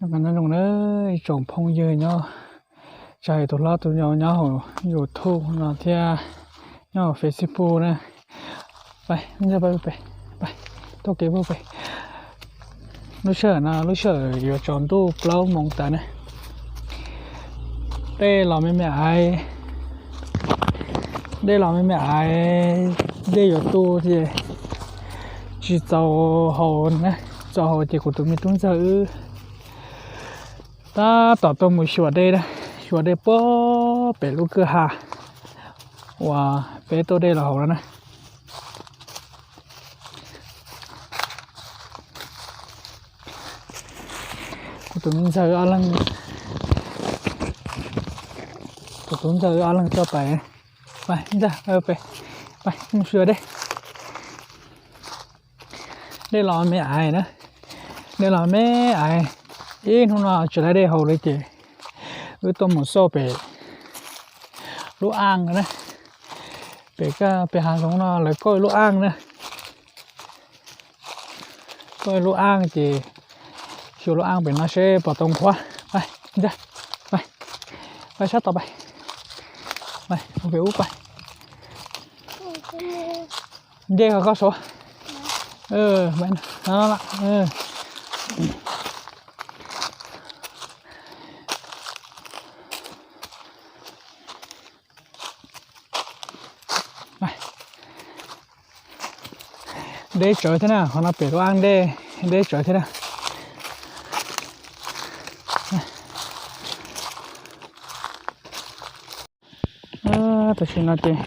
Nyob zoo na ib tsoom phooj ywg nyob, tsis hais tus hlob tus yau nyob hauv YouTube no thiab nyob hauv Facebook na. Tuaj kev pem. Lub sij hawm no lub sij hawm yuav tsaus ntuj plaub moos tas na. Dej los me me aiv, dej los me me aiv, dej yuav tu ces tsis txaus haus na, txaus haus ces kuv tus me tub ntxawg wb tab tom tuaj mus xyuas dej na, xyuas dej puag pem lub kwj ha uas peb tuaj dej los hauv no na. Kuv tus me ntxawg ob leeg, kuv tus ntxawg ob leeg tuaj pais, pais ntxawg, pais, pais mus xyuas dej. Dej los me aiv na, dej los me aiv, ib hnub no tsis laib dej haus li ces wb tuaj mus xauj pem lub aj na, pem, pem hav zoov no lawv kauj ib lub aj na, kauj ib lub aj ces xyuas lub aj pem no seb puas tau nqhuab. Pais, pais sab tod pais, pais pem ub pais. Nce koj saud. Deb tsawv thiab na, qhov no pem lub aj dej, deb tsawv thiab na. Tam sim no ces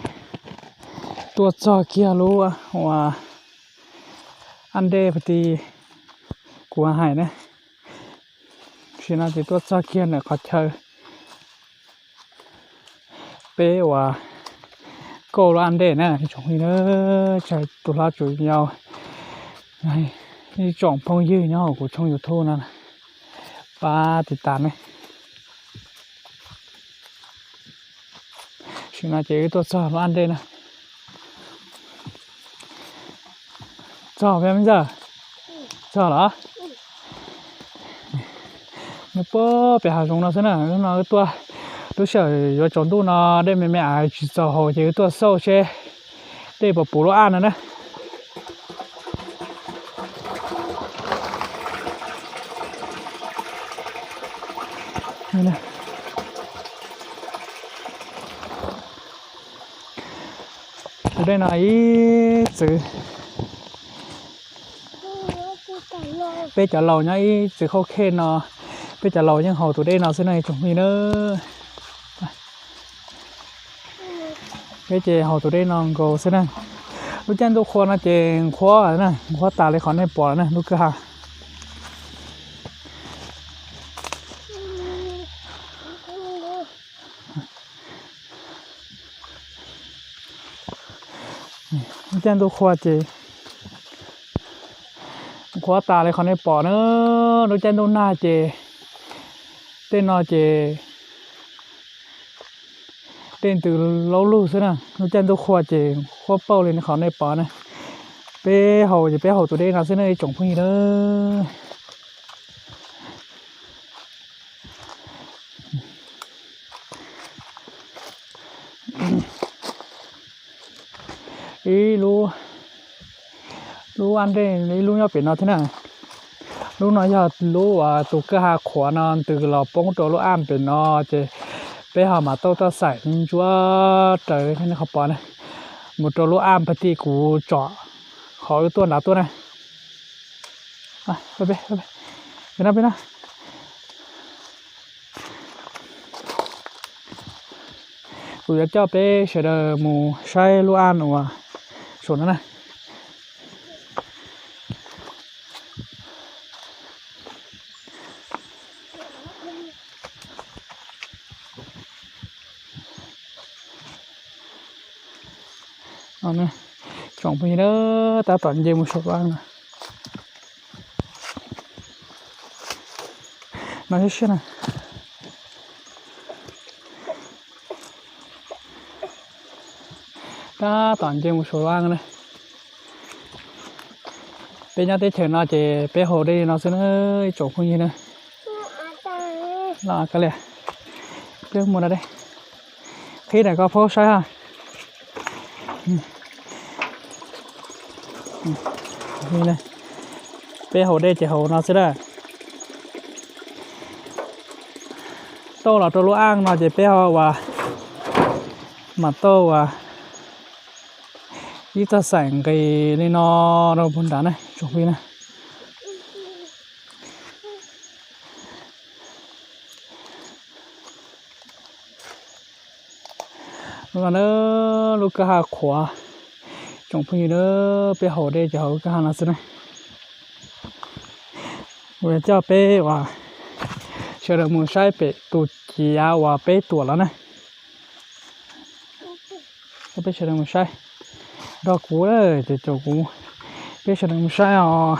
tuaj txog kiag lub uas aj dej pem tim kuv hais na. Tam sim no ces tuaj txog kiag ntawm qhov chaw peb uas kauj lub aj dej na, tsoom phooj ywg, tsis hais tus hlob tus yau, ib tsoom phooj ywg nyob hauv kuv tshooj YouTube no, pab tiv tas ne. Tam sim no ces wb tuaj txog lub aj dej na. Txog peb me ntxawg, txog los? Nyob puag pem hav zoov no xwb na, hnub no wb tuaj, lub sij hawm yuav tsaus ntuj no dej me me aiv tsis txaus haus ces wb tuaj xauj seb dej puas puv lub aj no na. Tus dej no ib txwm, peb cov laus nyob ib txwm hauj khej no, peb cov laus yeej haus tus dej no xwb no ib tsoom phooj ywg na. Peb ces haus tus dej no nkaus xwb na. Lub caij ntuj qhua no ces nqhuab na, nqhuab tas li qhov nej pom na lub kwj ha. Lub caij ntuj qhua ces nqhuab tas li qhov nej pom na. Lub caij ntuj nag ces tej no ces dej ntws laub lug xwb na. Lub caij ntuj qhua ces nqhuab pauj li qhov nej pom na. Peb haus ces peb haus tus dej no xwb na ib tsoom phooj ywg na. Ib lub, lub aj dej ib lub nyob pem no thiab na. Lub no yog lub uas tus kwj ha qhuav no ntws los poob rau lub aj pem no ces peb ho mam tau tuaj xaim ntsuab raws li nej qhov pom na, mus rau lub aj pem tim kuv tsom qhov wb tuaj nrad tuaj na. Peb no, peb no. Kuv yuav coj peb sawv daws mus saib lub aj uas saum no na. Tsoom phooj ywg, tab tom nce mus saum lub aj no. No siab siab na. Tab tom nce mus saum lub aj na. Peb nyob teb chaws no ces peb haus dej li no xwb na ib tsoom phooj ywg na. Los ka lias, peb mus no deb, qhib daim ko phaub saib ha. Peb haus dej ces haus no xwb na. Tauj los rau lub aj no ces peb ho ua, mam tauj ua ib txoj xaim nqis li no rau puag nrad na tsoom phooj ywg na. Lub no na, lub kwj ha qhuav, tsoom phooj ywg na, peb haus dej ces haus lub kwj ha no xwb na. Kuv yuav coj peb uas sawv daws mus saib pem tus ciav uas peb tuam los na. Coj peb sawv daws mus saib, nrog kuv ces caum kuv, peb sawv daws mus saib os.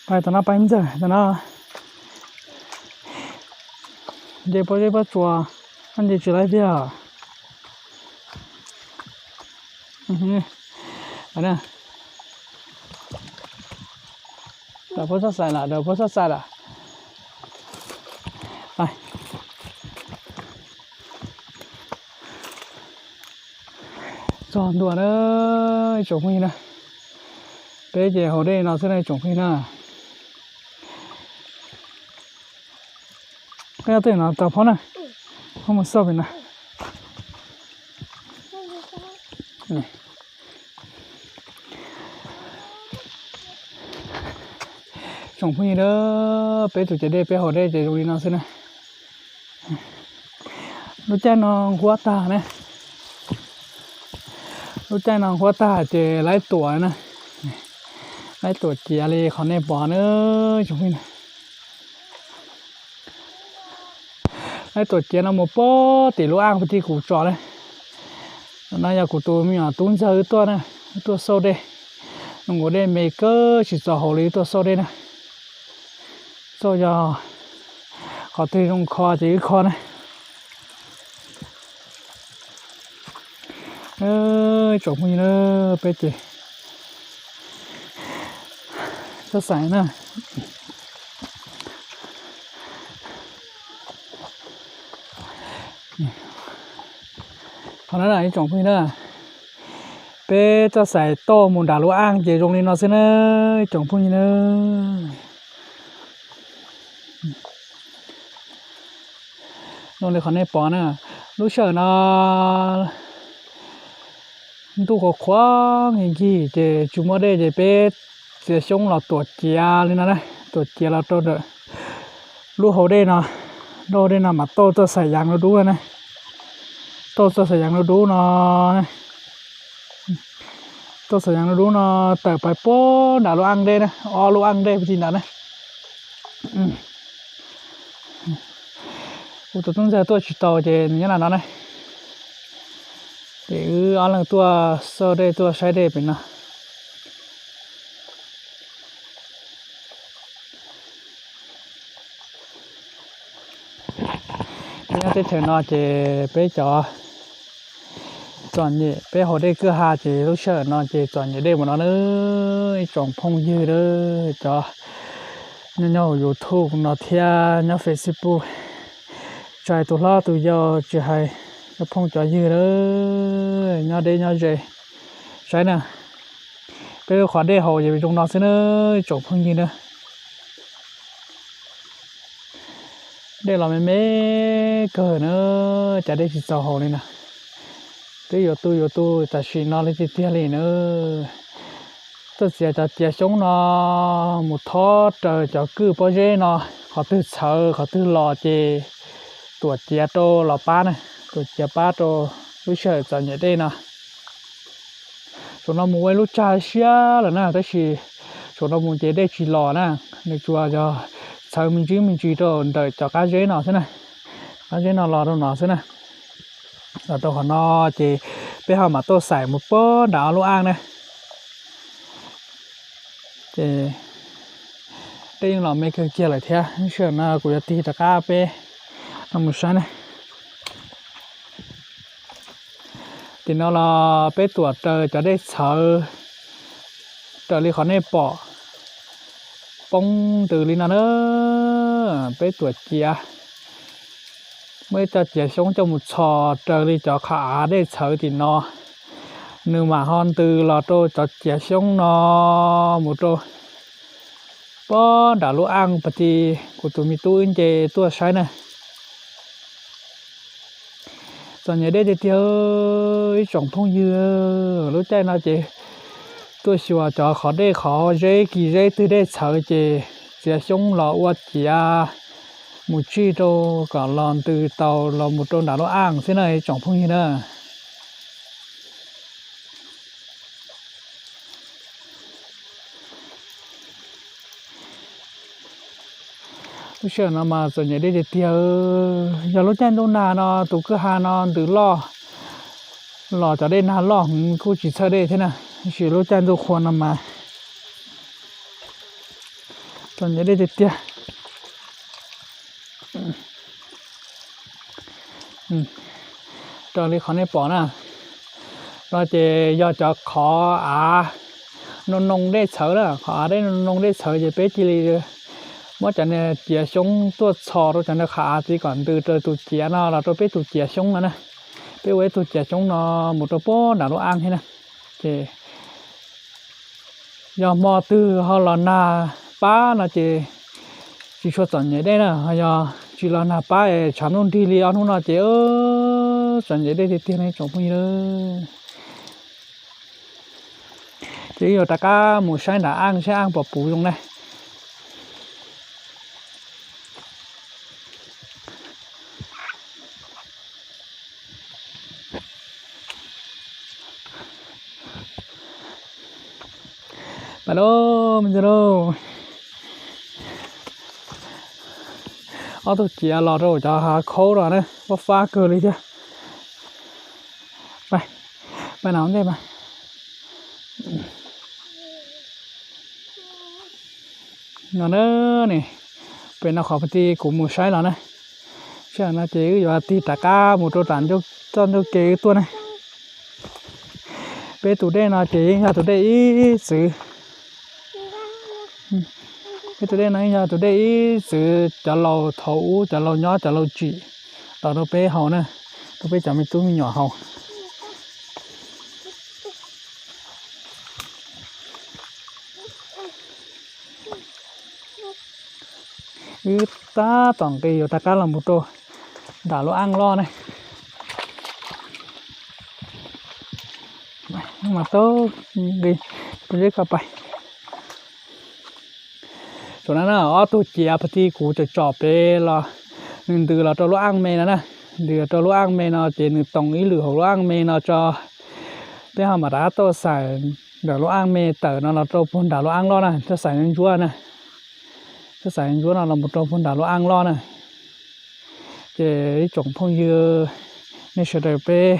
Pais tom no pais ntxawg tom no. Nce pob zeb pob tsuas, nce tsis laib tiag. Daws puab txhob xais lawm, daws puab txhob xais lawm. Txog ntua na, ib tsoom phooj ywg na, peb ces haus dej no xwb na ib tsoom phooj ywg na. Koj nyob twg no tau phob na, phob mus xauj pem no. Tsoom phooj ywg na, peb tus ciav dej peb haus dej ces zoo li no xwb na. Lub caij no nqhuab tag ne, lub caij no nqhuab tag ces laib tuam na, laib tuam ciav li qhov nej pom na tsoom phooj ywg. Laib tuam ciav no mus puag tim lub aj puag tim kuv tso na. No yog kuv tus me nyuam tub ntxawg wb tuaj na, wb tuaj xauj dej. Nws nkaus dej me kawg tsis txaus haus li wb tuaj xauj dej na. Xauj yog qhov twg zoo kho ces wb kho na. Tsoom phooj ywg na, peb ces txoj xaim na. Qhov no na ib tsoom phooj ywg na, peb txoj xaim tauj mus nram lub aj ces zoo li no xwb na ib tsoom phooj ywg na. Zoo li qhov nej pom na, lub sij hawm no ntuj qhuav qhuav nkig nkig ces tsis muaj dej ces peb txiav xyoob los tuam ciav li no na, tuam ciav los rau lub hauv dej no, lub hauv dej no mas tauj txoj xaim yas dub dub na, tauj txoj xaim yas dub dub no, tauj xaim yas dub dub no tawm pais puag nram lub aj dej na, ob lub aj dej puag tim ntawd na. Kuv tus tub ntxawg tuaj tsis tau ces nws nyob nram no ne. Ces wb ob leeg tuaj xauj dej tuaj saib dej pem no. Peb nyob teb chaws no ces peb cov txom nyem, peb haus dej kwj ha ces lub sij hawm no ces txom nyem dej mus no na ib tsoom phooj ywg, cov nyob nyob hauv YouTube no thiab nyob Facebook, tsis hais tus hlob tus yau, tsis hais cov phooj cov ywg, nyob deb nyob ze, saib na, peb lub qhov dej haus ces zoo no xwb na ib tsoom phooj ywg na. Dej los me me kawg na, cas dej tsis txaus haus li na. Twb yuav tu yuav tu tam sim no li tiag tiag li na. Tuaj txiav cov ciav xyoob no mus thob raws cov kwj pob zeb no, qhov twg txhawv qhov twg los ces tuam ciav rau los pab na, tuam ciav pab rau lub sij hawm txom nyem dej no. Saum no mus ua ib lub tsag siab lawm na, tab sis saum no mus ces dej tsis los na, nws tsuas yog txhawv me ntsis me ntsis rau ntawm cov qab zeb no xwb na, qab zeb no los rau no xwb na. Los rau qhov no ces peb ho mam tuaj xaim mus puag nram ob lub aj na. Ces Dej yeej los me kawg kiag lawm thiab, sij hawm no kuv yuav tig rov qab peb no mus saib na. Tim no los peb tuam raws cov dej txhawv, raws li qhov nej pom poob ntws li no na. Peb tuam ciav, muaj ib co ciav xyoob coj mus txhos raws li cov qhov av dej txhawv tim no, nws mam ho ntws los rau cov ciav xyoob no mus rau pob nram lub aj pas ti kuv tus me tub wb nce tuaj saib na. Txom nyem dej tiag tiag ib tsoom phooj ywg, lub caij no ces tuaj xyuas cov qhov dej qhov zeb kis zeb twg dej txhawv ces txiav xyoob los ua ciav mus tsij rau kom los ntws tau los mus rau nram lub aj xwb na ib tsoom phooj ywg na. Lub sij hawm no mas txom nyem dej tiag tiag. Yog lub caij ntuj nag no tus kwj ha no ntws loj los cov dej nag loj heev kuj tsis txhawj dej thiab na, tiam sis lub caij ntuj qhua no mas txom nyem dej tiag tiag. Raws li qhov nej pom na, no ces yog cov qhov av noo noo dej txhawv na, qhov av dej noo noo dej txhawv ces peb cia li muab cov niag ciav xyoob tuaj txhos rau cov niag qhov av tid kom ntws raws tus ciav no los rau peb tus ciav xyoob no na. Peb ua ib tug ciav xyoob no mus rau pob nram lub aj thiab na. Ces yog hmo twg ho los nag pab no ces tsis tshua txom nyem dej na, ho yog tsis los nag pab es tshav ntuj nrig li ob hnub no ces txom nyem dej tiag tiag ne tsoom phooj ywg. Ces wb yuav rov qab mus saib nram aj saib aj puas puv zoo na. Pais lauj me ntxhais lauj. Ob tug ciav los rau cov hav khaub no na, fab fab kawg li thiab. Pais, pais no ntej mas. No na, ne, pem no qhov ti kuv mus saib los na. Sij hawm no ces wb yuav tig rov qab mus rau tom txoj ncauj ke wb tuaj na. Peb tus dej no ces yeej yog tus dej ib txwv. Peb tus dej no yeej yog tus dej ib txwv cov laus thaum ub cov laus nyob cov laus tsim los rau peb haus na, rau peb cov me tub me nyuam haus. Wb tab tom nqis yuav rov qab los mus rau nram lub aj loj ne. Mas tau nqis rau zeb ko pais. Tam no na ob tug ciav pab ti kuv tsom tsom pem los nws ntws los rau lub aj me no na, ntws los rau lub aj me no ces nws toom ib lwm hauv lub aj me no tso, peb ho mam rov qab tuaj xaws ntawm lub aj me tawm no los rau puag nram lub aj loj na, tuaj xaws ntsuab na, tuaj xaws ntsuab no los mus rau puag nram lub aj loj na. Ces ib tsoom phooj ywg, nej sawv daws peb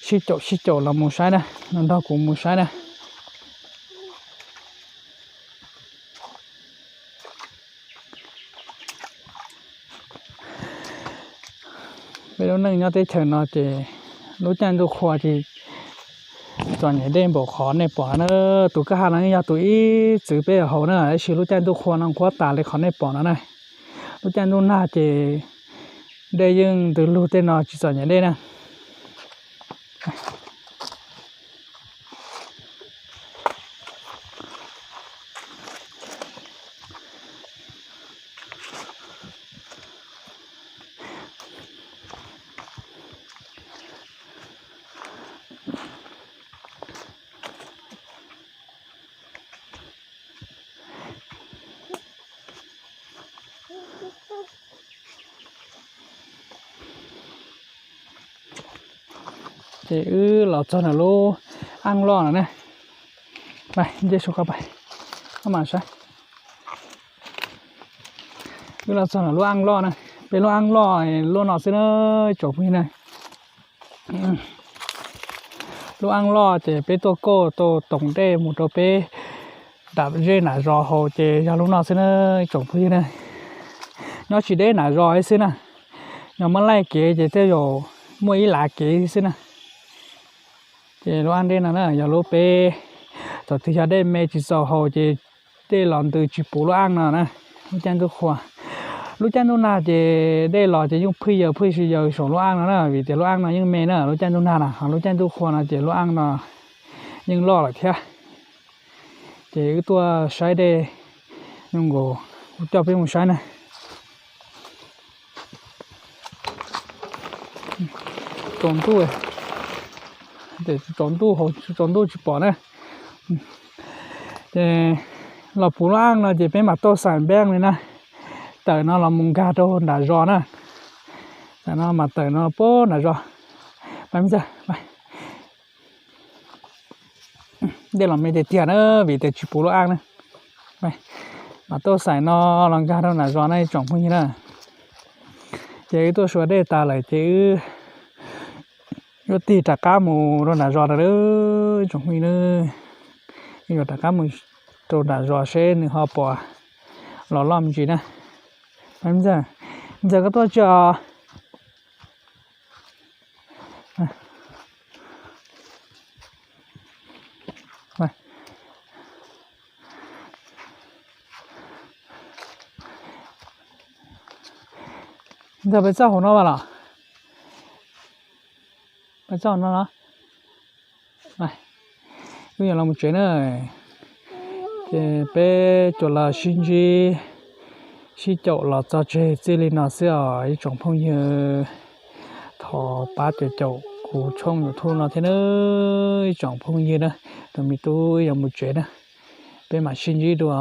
sib caum sib caum los mus saib na, los nrog kuv mus saib na. Peb lub neej nyob teb chaws no ces lub caij ntuj qhua ces txom nyem dej npaum qhov nej pom na. Tus kwj ha no yog tus ib txwv peb haus na, tab sis lub caij ntuj qhua no nqhuab tas li qhov nej pom no na. Lub caij ntuj nag ces dej yeej ntws lug tej no tsis txom nyem dej na. Ces wb los txog ntawm lub aj loj no na. Nce su ko pais, koj mam saib. Wb los txog ntawm lub aj loj na. Peb lub aj loj luaj no xwb na, tsoom phooj ywg na. Lub aj loj ces peb tuaj kauj tau toom dej mus rau peb nram zej nram zos haus ces yog lub no xwb na, tsoom phooj ywg na. Nyob tsis deb nram zos li xwb na, yog muab laij kev ces tej zaum muaj ib lav kev xwb na. Ces lub aj dej no na yog lub peb, thaum twg yog dej me tsis txaus haus ces dej los ntws tsis puv lub aj no na. Lub caij ntuj qhua, lub caij ntuj nag ces dej los ces yeej phwj yaws phwj si yaws saum lub aj no na, vim tias lub aj no yeej me na lub caij ntuj nag na, ho lub caij ntuj qhua no ces lub aj no yeej loj lawm thiab. Ces wb tuaj saib dej zoo nkaus, kuv coj peb mus saib na. Tsaus ntuj, tsaus ntuj hauv, tsaus ntuj tsis pom na. Ces los puv lub aj no ces peb mam tuaj xais npeej li na, tawm no los mus nkag rau nram zos na. Tawm no mas tawm no puag nram zos. Dej los me tiag tiag na, vim tias tsis puv lub aj na. Mam tuaj xais no los nkag rau nram zos na ib tsoom phooj ywg na. Ces wb tuaj sua dej tas lawm ces wb yuav tig rov qab mus rau nram zos na ib tsoom phooj ywg na. Wb yuav rov qab mus rau nram zos seb nws ho puas los loj me ntsis na. Ntxawm, koj tuaj tsis os? Ntxawm, peb txoj hauv no mas los? Peb txoj hauv no los? Wb yuav los mus tsev na. Ces peb cov los sib ntsib sib caum los txog tseg txij li no xwb os ib tsoom phooj ywg. Thov pab caum caum kuv tshooj YouTube no thiab na ib tsoom phooj ywg na. Tus me tub yuav mus tsev na, peb mam sib ntsib dua.